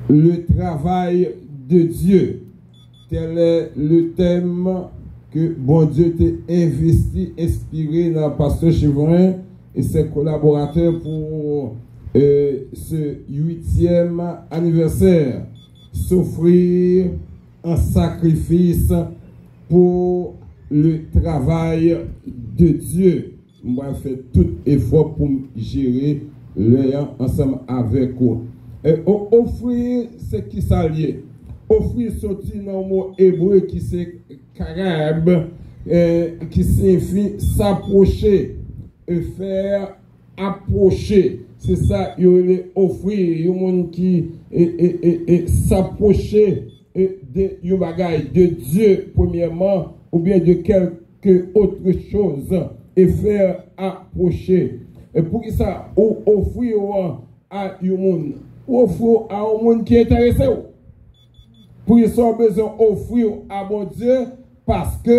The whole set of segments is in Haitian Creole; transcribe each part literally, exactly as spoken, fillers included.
Le travail de Dieu. Tel est le thème que Bondye te envesti, enspire nan Pastè Chevrin et ses collaborateurs pour euh, ce huitième anniversaire. S'offrir en sacrifice pour le travail de Dieu. M pral fè tout efò pou m jere lè an ansanm avèk ou. E, o- ofri, se ki sa l ye? Ofri soti nan mo ebre ki se karab, e, ki siyifi s'approcher, e, faire approcher. Se sa yo rele ofri, yon moun ki e, e, e, e, s'approcher e, de yon bagay, de Dye premyèman, oubyen de quelque autre chose, e faire approcher. E poukisa ou ofri w a yon moun? Ou ofri w a yon moun ki enterese w. Poukisa w bezwen ofri w a Bondye? Paske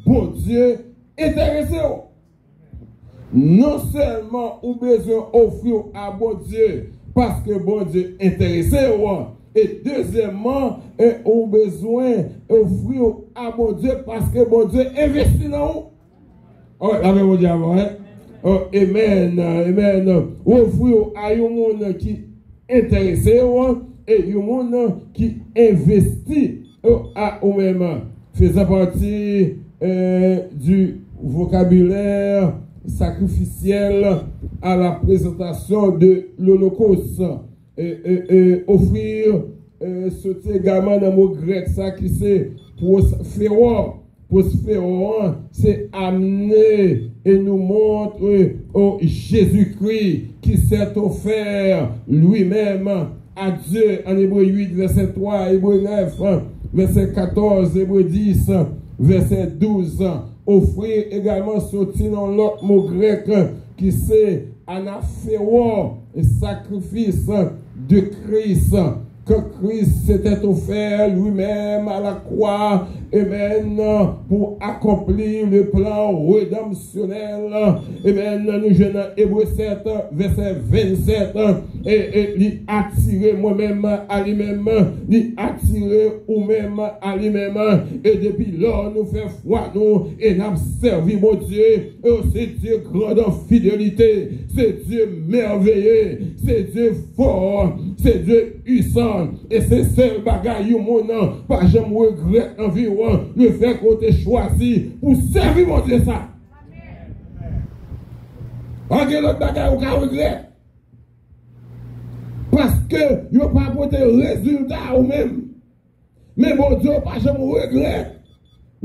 Bondye enterese w. Non sèlman ou bezwen ofri w a Bondye paske Bondye enterese w, e dezyèmman, e ou bezwen ofri w a Bondye paske Bondye envesti nan ou. Alright, lave Bondye avè w, hein? Oh, amen, amen. Ou ofri w a yon moun ki enterese w, e yon moun ki envesti a ou menm, faisant partie euh, du vocabulaire sacrificiel à la présentation de l'Holocauste. E, e, e, ofri, e, soti egalman nan mo grèk sa ki se prosfero. Prosfero an se amener et nous montre au Jésus-Christ qui s'est offert lui-même à Dieu, en Hébreu huit, verset trois, Hébreu neuf, verset quatorze, Hébreu dix, verset douze. Ofri egalman soti nan lòt mo grèk ki se anaphero, sacrifice de Christ, que Christ s'était offert lui-même à la croix, amen, pour accomplir le plan rédemptionnel. Amen. Nou jwenn nan Ebre sèt, vèsè vennsèt, e, e li atire mwen menm a li menm, li atire ou menm a li menm. E depi lò nou fè fwa nou e n ap sèvi Bondye, e se Dye grand en fidélité, se Dye mèveye, se Dye fò, se Dye isan, e se sèl bagay yon moun pa janm regrèt nan vi w, le fèt ke w te chwazi pou sèvi Bondye sa. Pa gen lòt bagay ou ka regrèt. Paske yo pa pote rezilta ou menm. Men Bondye pa janm regrèt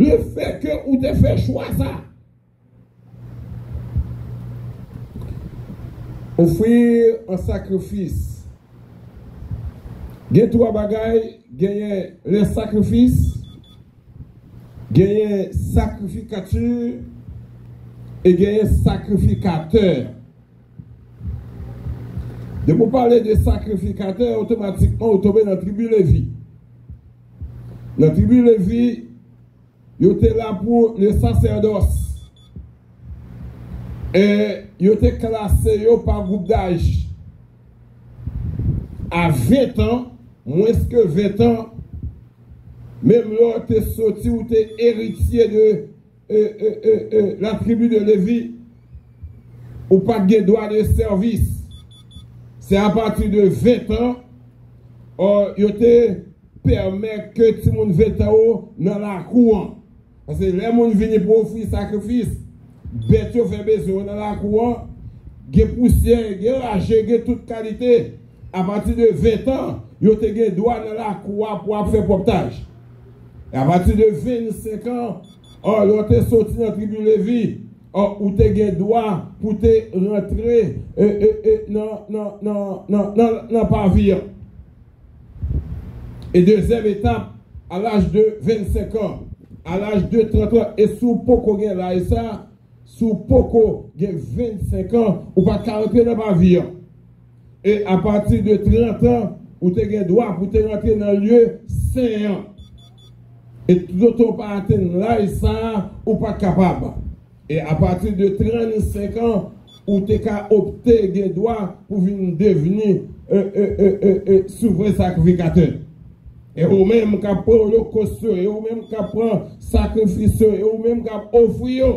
le fèt ke ou te fè chwa sa. Ofrir en sacrifice. Gen twa bagay, genyen le sacrifice, genyen sacrificature e genyen sacrificateur. Depi w pale de sacrificateur, otomatikman ou tonbe nan tribi Levi. Nan tribi Levi, yo te la pou le sacerdoce. E yo te klase yo pa gwoup daj. A ven tan, mwens ke ven tan, menm lè w te soti, ou te eritye de e, e, e, e, la tribi de Levi, ou pa t gen dwa de sèvis. Se apati de ven tan, o, yo te pèmèt ke timoun ven tan yo nan lakou an. Paske lè moun vini pou ofri sakrifis, bèt yo fè bezwen yo nan lakou an, gen pousyè, gen raje, gen tout kalite. Apati de ven tan, yo te gen dwa nan lakou a pou ap fè pwòptaj. E apati de vennsenk an, o, lè w te soti nan tribi Levi, o, ou te gen dwa pou te rantre, e, e, e, nan, nan, nan, nan, nan, nan pavi an. E dezyèm etap, a laj de vennsenk an, a laj de trant an, e si w poko gen laj sa, si w poko gen vennsenk an, ou pa t ka rantre nan pavi an. E apati de trant an, ou te gen dwa pou te rantre nan lye sen an. E toutotan w pa atenn laj sa a, ou pa t kapab. E apati de trannsenk an, ou te ka opte, gen dwa pou vin devni e, e, e, e, e, souvren sakrifikatè. E ou menm k ap pran olokòs yo, e ou menm k ap pran sakrifis yo, e ou menm k ap ofri yo.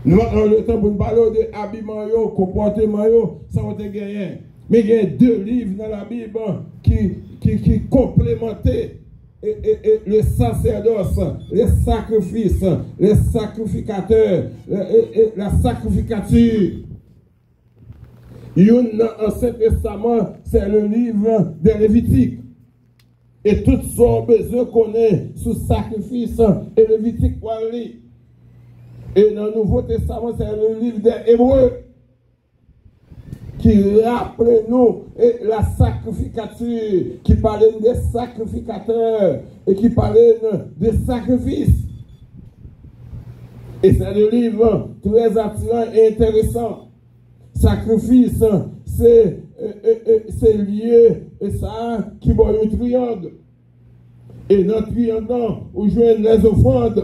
Nou pa nan letan pou n pale w de abiman yo, konpòteman yo, sa yo te genyen. Men gen de liv nan Labib ki, ki, ki konplemante e, e, e, le sacerdoce, les sacrifices, les sacrificateurs, e, e, e, la sacrificature. Youn nan Ansyen Testaman, se le livre de Levitik. E tout sa w bezwen konnen sou sakrifis e Levitik w al li. E nan Nouvo Testaman, se le livre de Ebre ki raple nou e la sacrificature, ki pale n de sakrifikatè e ki pale n de sakrifis. E se de liv trè atiran e enteresan. Sakrifis, se, e, e, e, se lye, e sa ki bò yon triyang. E nan triyang lan, ou jwenn lèzofrann.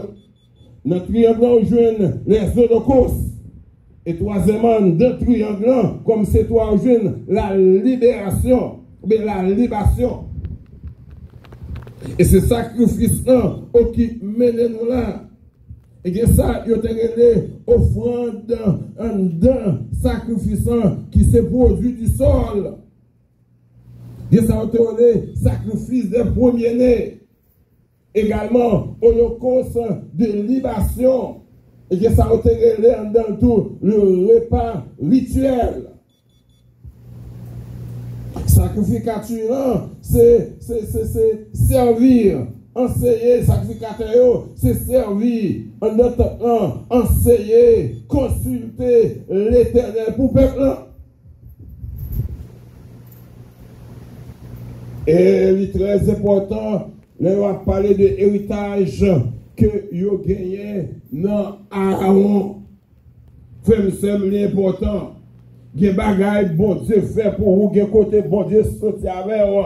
Nan triyang lan, ou jwenn lèzolokòs. E twazyèmman, anndan triyang lan, kòm se twa, ou jwenn la liberasyon, oubyen la libasyon. E se sakrifis lan, o, ki mennen nou la. E gen sa yo te rele ofrann anndan sakrifis lan, ki se pwodui di sòl. Gen sa yo te rele sakrifis de premye ne. Egalman, olokòs de libasyon. E gen sa yo te rele anndan l tou le repa rityèl. Sakrifikati lan, se, se, se, se sèvi, anseye, sakrifikatè yo, se sèvi anndan tant lan, anseye, konsilte Letènèl pou pèp lan. E li trè enpòtan lè yo ap pale de eritaj ke yo genyen nan Arawon. Frè m, sè m, li enpòtan. Gen bagay Bondye fè pou ou, gen kote Bondye soti avè w.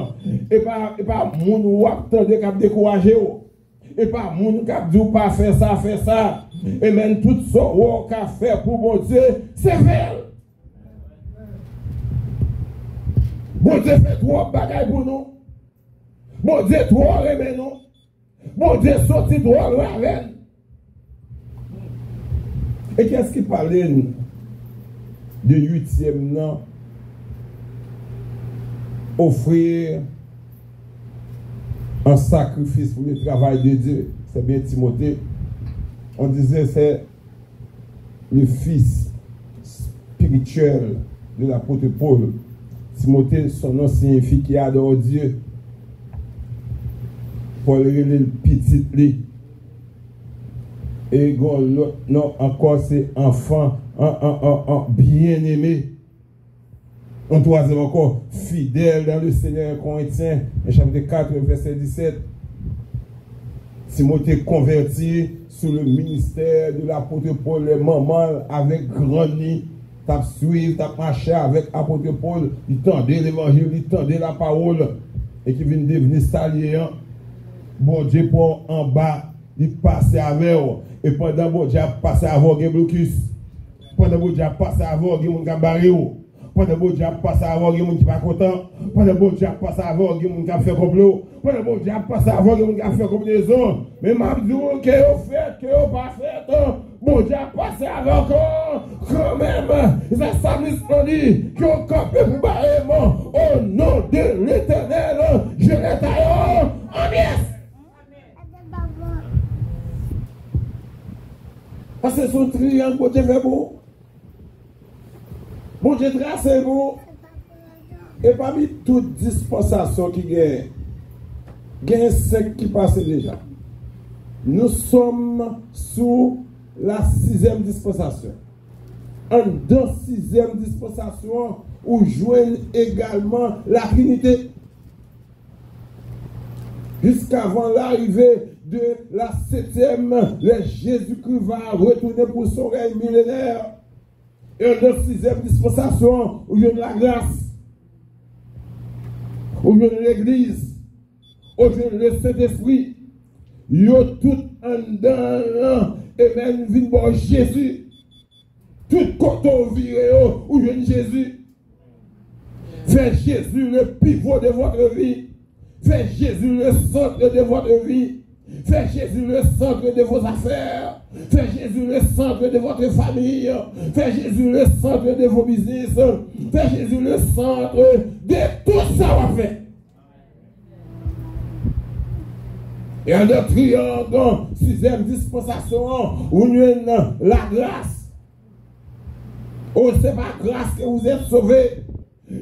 E pa, e pa moun w ap tande k ap dekouraje w. E pa moun k ap di w pa fè sa, fè sa. E menm tout sa w wè w ka fè pou Bondye, se fè l. Bondye fè twòp bagay pou nou. Bondye twò renmen nou. Bondye soti twò lwen avè n. E kiyès ki pale n de uityèm nan? Offrir un sacrifice pour le travail de Dieu. C'est bien Timothée. On disait c'est le fils spirituel de l'apôtre Paul. Timothée, son nom signifie qui adore Dieu. Pòl rele l pitit li. E gen yon lòt non ankò, se enfant, an, an, an, an, bien-aimé. Yon twazyèm ankò, fidèle dans le Seigneur, Corinthiens, chapitre quatre, verset dix-sept. Timothée converti sous le ministère de l'apôtre Paul, lè manman l avèk grann li t ap swiv, t ap mache avèk apot Pòl, li tande levanjil, li tande lapawòl, e ki vin devni sa l ye an. Bondye pran w anba, li pase avè w. E pandan Bondye ap pase avè w, gen blokis. Pandan Bondye ap pase avè w, gen moun k ap bare w. Pandan Bondye ap pase avè w, gen moun ki pa kontan. Pandan Bondye ap pase avè w, gen moun k ap fè konplo. Pandan Bondye ap pase avè w, gen moun k ap fè konbinezon. Men m ap di w, ke yo fèt, ke yo pa fèt, Bondye ap pase avè w kanmenm. E sa salmis lan di, ke yo kanpe pou bare m, au nom de l'Éternel, je les taille en miettes. Paske se yon triyang Bondye fè pou ou. Bondye trase pou ou. E pami tout dispansasyon ki genyen, genyen senk ki pase deja. Nous sommes sous la sixième dispensation. Anndan sizyèm dispansasyon an, ou jwenn egalman la Trinite. Jusqu'avant l'arrivée de la septième, lè Jezikri va retounen pou son rèy milenè. E anndan sizyèm dispansasyon an, ou jwenn lagras, ou jwenn legliz, ou jwenn le Sentespri. Yo tout anndan an, e menm vin bò Jezi. Tout kote w vire yo, ou jwenn Jezi. Faites Jésus le pivot de votre vie. Faites Jésus le centre de votre vie. Faites Jésus le centre de vos affaires. Faites Jésus le centre de votre famille. Faites Jésus le centre de vos business. Faites Jésus le centre de tout sa w ap fè. E anndan triyang sizyèm dispansasyon an, ou jwenn lagras. Oh, c'est par grâce que vous êtes sauvés.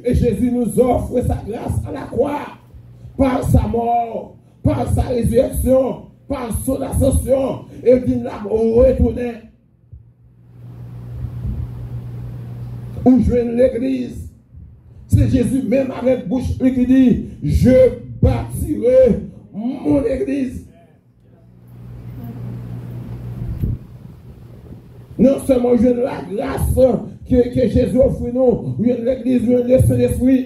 Et Jésus nous offre sa grâce à la croix, par sa mort, par sa résurrection, par son ascension, e di n ap retounen. Ou jwenn legliz. Se Jezi menm avèk bouch li ki di, Je bâtirai mon église. Non sèlman ou jwenn lagras ke, ke Jezi ofri nou, ou jwenn legliz, ou jwenn Lesentespri.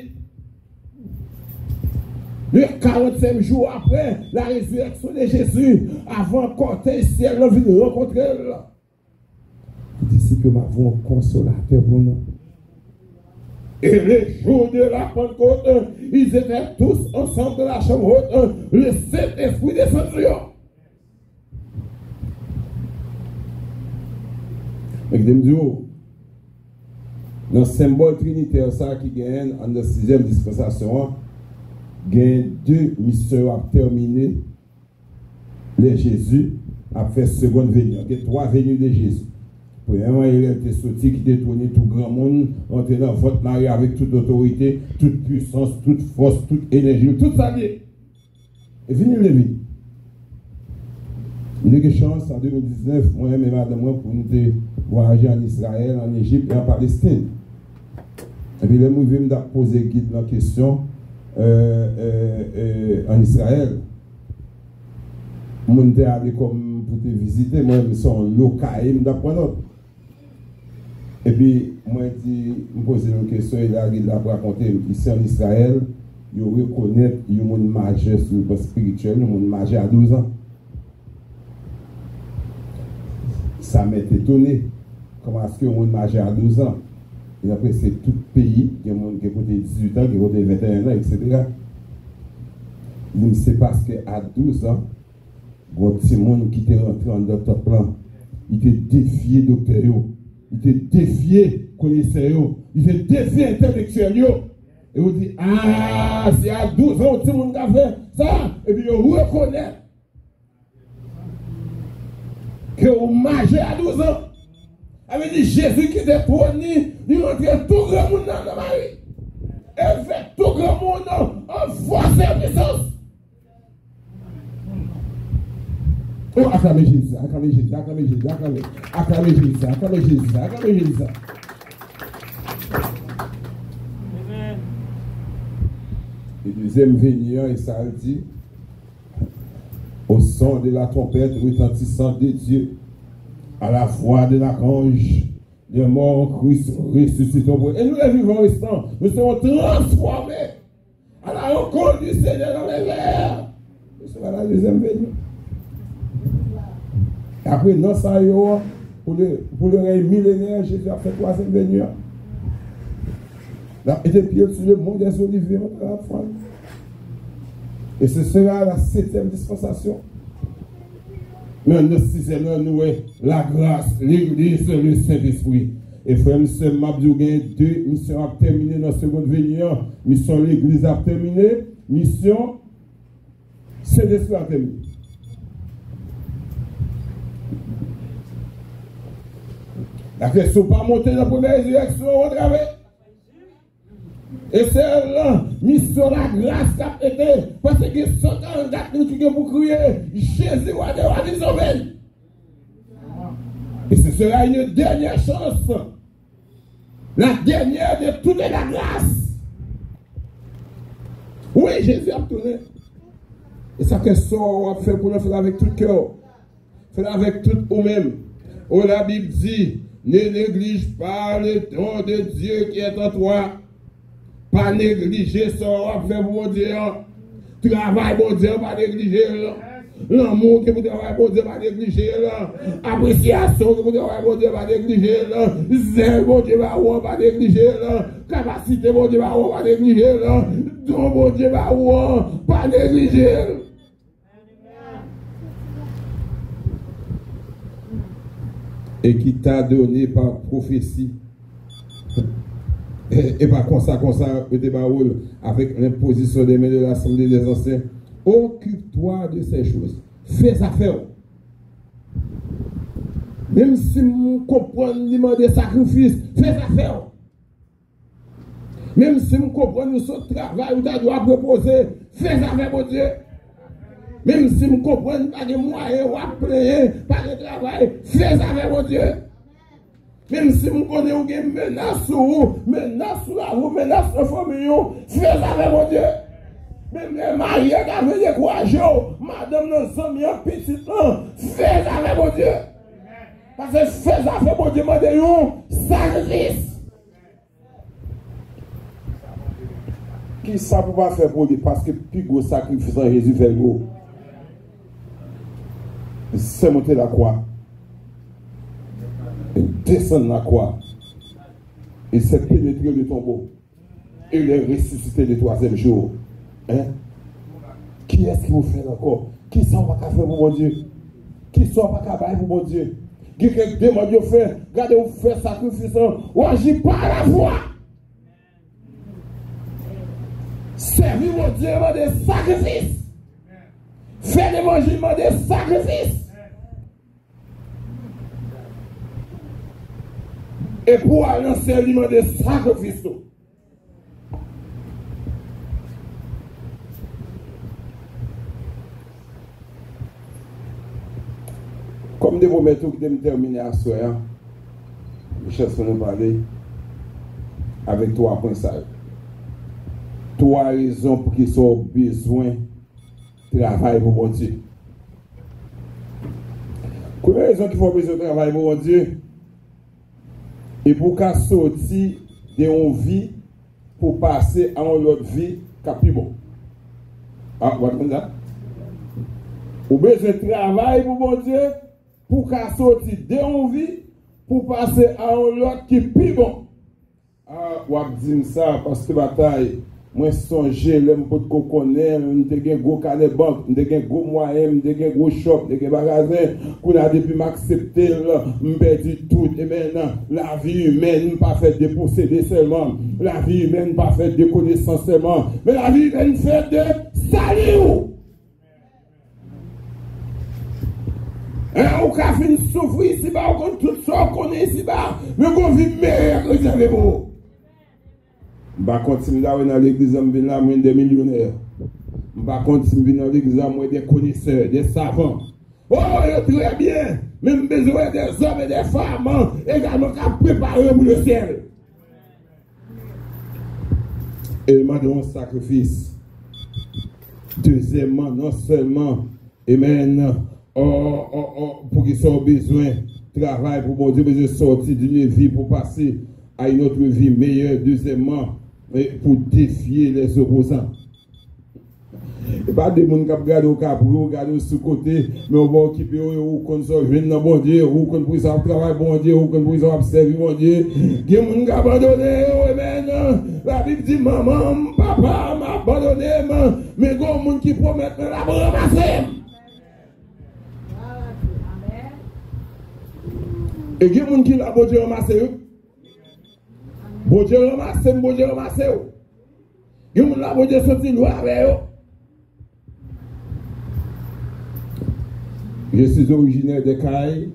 Le quarantième jour après la résurrection de Jésus, avan kòtèj syèl lan vin rankontre l, li di, Se ke m ap voye yon konsolatè pou nou. Et le jour de la Pentecôte, ils étaient tous ensemble dans la chambre haute. Le Saint-Esprit descend sur eux. Men kite m di w, nan senbòl trinitè sa ki genyen anndan sizyèm dispansasyon an, gen de misyon yo ap tèmine lè Jezi ap fè segonn veni an. Gen twa veni de Jezi. Premyèman, e lè l te soti, ki te tounen tou granmoun, rantre nan vant Mari avèk tout otorite, tout pwisans, tout fòs, tout enèji, tout sa l ye. E vini l te vini. M te gen chans, an de mil diznèf, mwen menm e madanm mwen, pou nou te vwayaje ann Izrayèl, ann Ejip e an Palestin. Epi lè m rive, m t ap poze gid lan kesyon, euh, euh, euh, ann Izrayèl. Moun te ale kòm pou te vizite, mwen menm se yon lokay m t ap pran nòt. Epi mwen di, m poze yon kesyon, e lè gid la ap rakonte m, isi ann Izrayèl, yo rekonèt yon moun majè sou le plan espirityèl, yon moun majè a douz an. Sa m te etone, kòman èske yon moun majè a douz an, e nan prèske tout peyi, gen moun gen kote dizuit an, gen kote venteyen an, etsetera. Li di m se paske a douz an, Gon timoun ki te rantre anndan tanp lan, li te defye doktè yo, li te defye konesè yo, li te defye entèlektyèl yo. E yo di, a, se a douz an yon timoun ka fè sa, epi yo rekonèt ke ou majè a douz an. Sa vle di Jezi kite twòn li, li rantre tou granmoun nan, nan Mari. E fè tou granmoun nan an fòs e an pisans. Oh, aklame Jezi, aklame Jezi, aklame Jezi, aklame, aklame Jezi, aklame Jezi, aklame Jezi. E dezyèm veni an, e sa l di, au son de la trompette retentissante de Dieu, à la voix de l'archange, les morts en Christ ressusciteront. E nou, les vivants restants, nou se yon transfòme. À la rencontre du Seigneur dans les airs. Ce sera la deuxième venue. E apre, nan sa yo, pou le, pou le règne millénaire, Jezi ap fè twazyèm veni an. L ap mete pye l sou le mont des Oliviers, mwen pa ap fann. Et ce sera la septième dispensation. Men nan sizyèm nan, nou wè lagras, legliz, le Sentespri. E frè m, sè m, m ap di w gen de misyon ap tèmine nan segonn veni an. Misyon legliz ap tèmine, misyon Sentespri ap tèmine. Dakò, si w pa monte nan premyè rezirèksyon an, w antrave. E sèl misyon lagras k ap ede, paske gen san karant gad moun ki gen pou kriye, Jezi, wa dè wa, vin sove n. Et ce sera une dernière chance. La dernière de toutes les grâces. Wi, Jezi ap tounen. E sa fè sa w ap fè pou nou fè l avèk tout kè w. Fè l avèk tout ou menm. Oh, la Bible dit, ne néglige pas le don de Dieu qui est en toi. Pa neglije sa w ap fè pou Bondye an. Travay Bondye an, pa neglije l. Lanmou w gen pou travay Bondye, pa neglije l. Apresyasyon w gen pou travay Bondye, pa neglije l. Zèl Bondye ba ou an, pa neglije l. Kapasite Bondye ba ou an, pa neglije l. Don Bondye ba ou an, pa neglije l. Et qui t'a donné par prophétie. E pa konsa, konsa, yo te ba ou l, avec l'imposition des mains de l'assemblée des anciens. Occupe-toi de ces choses. Fè zafè w. Menm si m konprann li mande sakrifis, fè zafè w. Menm si m konprann ou sot travay, ou ta dwe ap repoze, fè zafè Bondye. Menm si m konprann pa gen mwayen, w ap plenyen, pa gen travay, fè zafè Bondye. Menm si m konnen ou gen menas sou ou, menas sou lavi w, menas nan fanmiy ou, fè zafè Bondye. Menm lè marye ka vle dekouraje w, madanm nan, zanmi an, pitit lan, fè zafè Bondye. Paske fè zafè Bondye mande yon sakrifis. Kisa pou pa fè pou li? Paske pi gwo sakrifis lan, Jezi fè l gwo. Sèmonte lakwa. Desann lakwa. Il s'est pénétré le tombeau. Et il est ressuscité le troisième jour. Hein? Kiyès ki pou fè l ankò? Kisa w pa ka fè pou Bondye? Kisa w pa ka bay pou Bondye? Gen kèk demann yo fè, gade ou fè sakrifis lan, ou aji pa lafwa. Sèvi Bondye mande sakrifis. Fè levanjil mande sakrifis. E pou al nan syèl, li mande sakrifis tou. Kòm m te pwomèt ou, kite m tèmine aswè a. Yon chans pou nou pale avèk twa pwen sa yo. Twa rezon poukisa w bezwen travay pou Bondye. Premye rezon ki fè w bezwen travay pou Bondye, e pou w ka soti de yon vi pou pase a yon lòt vi k ap pi bon. A, w ap konn sa? Ou bezwen travay pou Bondye pou w ka soti de yon vi pou pase a yon lòt ki pi bon. A, w ap di m sa, Pastè Batay. Mwen sonje lè m potko konnen, m te gen gwo kanè bank, m te gen gwo mwayen, m te gen gwo chòp, m te gen magazen. Kounye a, depi m aksepte l, m pèdi tout. Amen. Lavi imèn pa fèt de posede sèlman. Lavi imèn pa fèt de konesans sèlman. Men lavi imèn fèt de sali w. Hein, ou ka fin soufri isiba, ou konn tout sa w konnen isiba, men gon vi meyè k rezève pou ou. M pa konn si m ta wè nan legliz la, m vin la, mwen de milyonè. M pa konn si m vin nan legliz la, mwen de konesè, de savan. Oh, yo trè byen, men m bezwen wè de zòm e de fanm egalman k ap prepare yo pou lesyèl. E l mande yon sakrifis. Dezyèmman, non sèlman, amen, o, o, o, poukisa w bezwen travay pou Bondye, bezwen sòti d'une vie pou pase a une autre vie meilleure, dezyèmman, e pou defye les opposants. E pa de moun k ap gade w, k ap ri w, gade w sou kote, men w pa okipe yo, e ou konn sa w jwenn nan Bondye, ou konn poukisa w ap travay Bondye, ou konn poukisa w ap sèvi Bondye. Gen moun k abandone yo, amen. Labib di, manman m, papa m abandone m, men gen yon moun ki pwomèt mwen l ap ranmase m. E gen moun ki la, Bondye ranmase yo. Bondye ranmase m, Bondye ranmase w. Gen moun la, Bondye soti lwen avè yo. Je suis originaire des Cayes.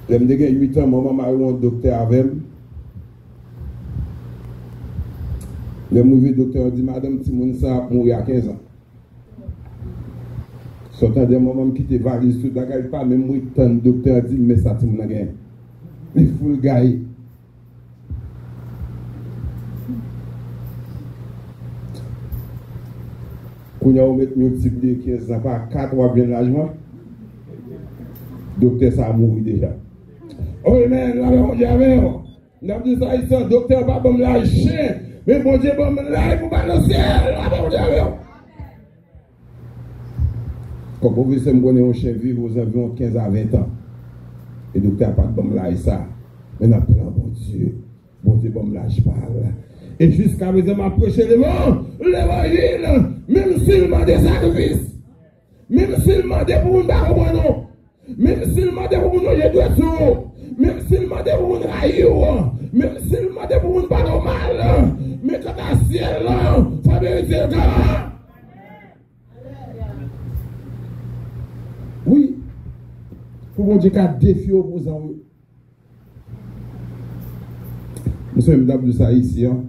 Lè m te gen uit an, manman m al wè yon doktè avè m. Lè m rive, doktè a di, madanm timoun sa ap mouri a kenz an. Sa w tande, manman m kite valiz, tout bagay, li pa menm ret tann doktè a di l men sa timoun nan genyen. Li fout l gaye. Kounye a, ou met miltipliye kenz an pa kat, w ap jwenn laj mwen. Doktè sa a mouri deja. Oh, amen. Lapè Bondye avè w. N ap di sa isit, doktè pa ban m laj chen, men Bondye ban m laj pou m al nan syèl. Lapè Bondye avè w. Kòm pwofesè, m konnen yon chen viv ozanviwon kenz a ven tan. E doktè a pa t ban m laj sa. Men nan plan Bondye, Bondye ban m laj pa l. E jiska prezan, m ap preche levan-, levanjil, menm si l mande sakrifis. Menm si l mande pou moun pa konprann ou. Menm si l mande pou moun lonje dwèt sou ou. Menm si l mande pou moun rayi w. Menm si l mande pou moun pale w mal. Men kanta syèl lan, fò verite l ka. Wi. Pou Bondye ka defye opozan w yo. M sonje m t ap di sa isi an.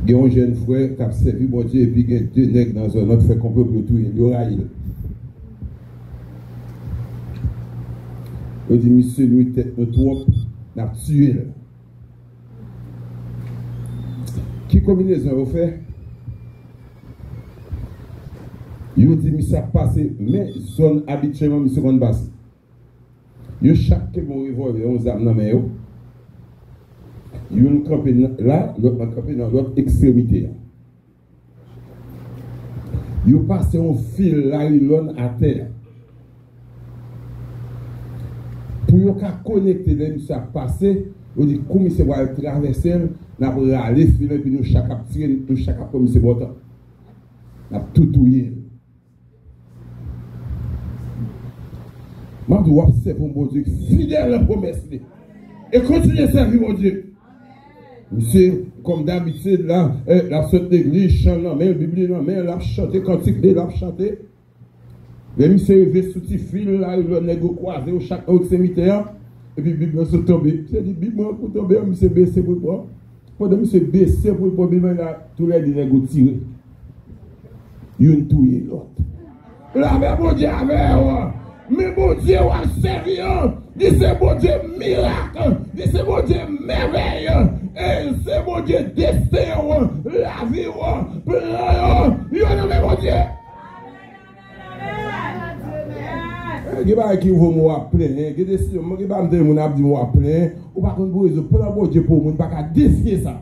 Gen yon jèn frè k ap sèvi Bondye epi gen de nèg nan zòn nan k fè konplo pou yo touye l. Yo rayi l. Yo di misye nwi tèt nou twòp, n ap tiye l. Ki konbinezon yo fè? Yo di misye ap pase men zòn abityèlman misye konn pase. Yo chak kenbe yon revòlvè, yon zam nan men yo. Youn kanpe nan, la, lòt lan kanpe nan lòt ekstremite a. Yo pase yon fil larilòn atè a. Pou yo ka konekte lè misye ap pase, yo di kou misye pral travèse l, n ap rale fil lan epi nou chak ap tire, nou chak ap pran misye bò tan. N ap tou touye l. M ap di w ap sèvi yon Bondye ki fidèl nan pwomès li. E kontinye sèvi Bondye. Misye, kòm dabitid la, eh, l ap sot legliz, chan nan men l, Bib li nan men l, l ap chante kantik li, l ap chante. Lè misye rive sou ti fil la, lè nèg yo kwaze yo chak nan ekstremite a, epi Bib lan sot tonbe. Misye di, Bib mwen pou tonbe, misye bese pou l pran. Pandan misye bese pou l pran Bib lan, toulède nèg yo tire. Youn touye lòt. Lapè Bondye avè w. Men Bondye w ap sèvi an, li se Bondye mirak, li se Bondye mèvèy, e li se Bondye desten w, lavi w, plan yo, yo nan men Bondye. Eh, gen bagay ki rive w, w ap plenyen. Gen desizyon, mwen gen bagay m tande moun ap di m w ap plenyen. Ou pa konn pou rezon. Plan Bondye pou ou, moun pa ka defye sa.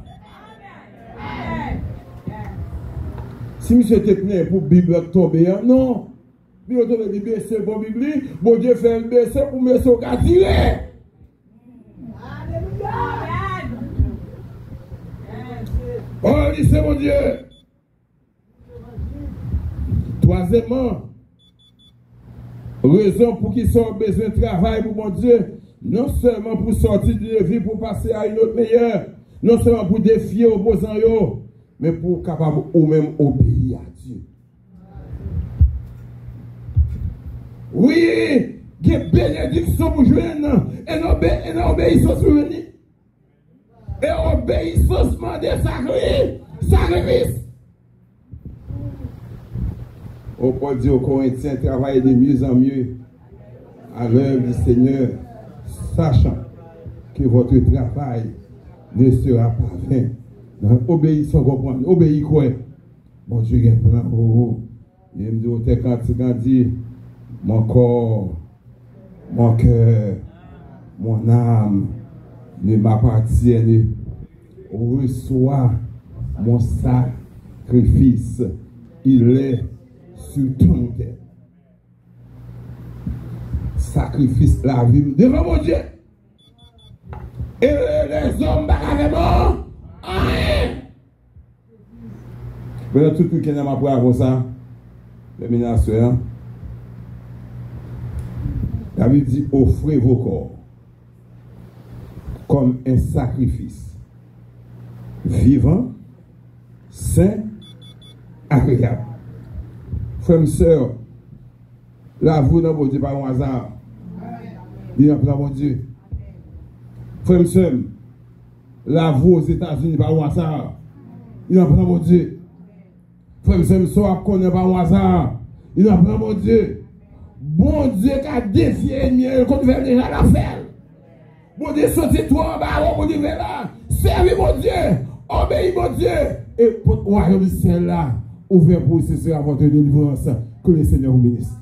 Si misye te plenyen pou Bib la tonbe an, non. Bib la tonbe, li bese, bon, Bib li, Bondye fè l bese pou mesye w ka tire. Oh, li se Bondye. Twazyèmman, rezon poukisa w bezwen travay pou Bondye, non sèlman pou sòti de yon vi pou pase a yon lòt meyè, non sèlman pou defye opozan yo, men pou w kapab ou menm obeyi a Dye. Wi, gen benediksyon pou jwenn, e nan obe-, e nan obeyisans pou jwenn li. E obeyisans mande sakri-, sakrifis. O, Pòl di aux Corinthiens, travaillez de mieux en mieux à l'œuvre du Seigneur, sachant que votre travail ne sera pas vain. Nan obeyisans, konprann, obeyi kwè. Bondye gen plan pou ou. Li menm di otè kantik lan di, mon corps, mon cœur, mon âme ne m'appartiennent, reçois mon sacrifice, il est sur ton autel. Sakrifis lavi m devan Bondye. E lèzòm pa ka fè m anyen. Pandan tout wikenn nan, m ap prale konsa, lè m vin aswè a. Labib di, offrez vos corps comme un sacrifice vivant, saint, agréable. Frè m, sè m, lavi w nan Bondye pa yon aza. Li nan plan Bondye. Frè m, sè m, lavi w Ozetazini pa yon aza. Li nan plan Bondye. Frè m, sè m, sa w ap konnen pa yon aza. Li nan plan Bondye. Bondye ka defye ènmi an, l konn fè l deja, l ap fè l. Bondye soti twò anba a, pou rive la. Sèvi Bondye, obeyi Bondye, e pòt wayòm syèl la ouvè pou ou, ce sera votre délivrance. Que le Seigneur vous bénisse.